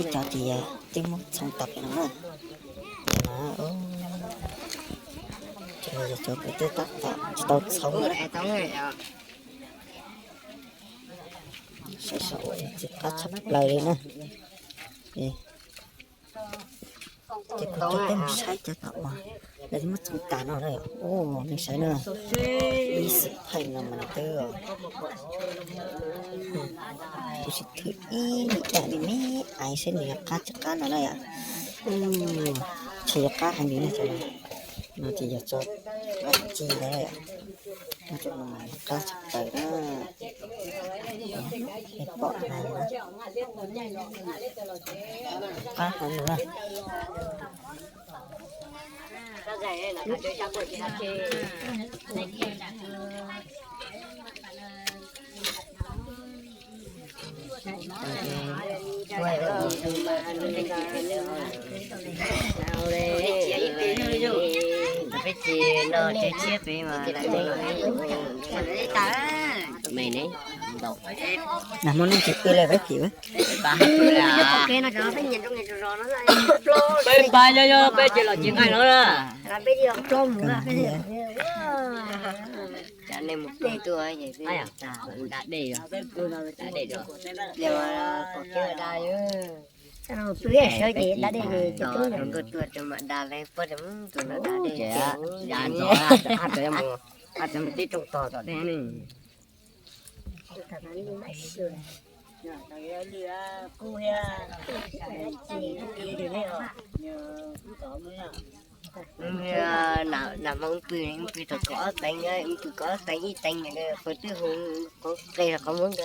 Ib cov ces twb muab txhoov tas pem no na. Ces no, ces no yog cov kuv twb tab tom tsis tau txhoov na. Saib saum ua txiv qab tshaj plaws li na. Ces kuv coj peb mus saib cov tom uas lawv twb muab txhoov tas no na. Ua nej saib na, ib xwm pheej no mas nws twb, kuv sim thwm ib me dam me me aiv saib nws yuav qab tsis qab no na yom. Ntshe yuav qab heev li na. No ces yog tso ci no na yom. Qab tshaj plaws na. Pom qab heev na. Peb ces no tsev tshiab pem mas me ne, nag hmo nej tsis pw li peb phim. Peb pab yog yog peb ces los tsis nqaij no na. Cov nej mus pw tuaj es da dej, da dej os. Pw sawv ces da dej ces rau nkauj tuaj rau mam da, peb puab rau tus no da dej. Ab, teb rooj tog tom tej ne. Nag hmo wb pw, wb pw tau kaum ob teev, wb pw kaum ob teev ib teev, qhov twb hu qhov qe qhov muab nkawd.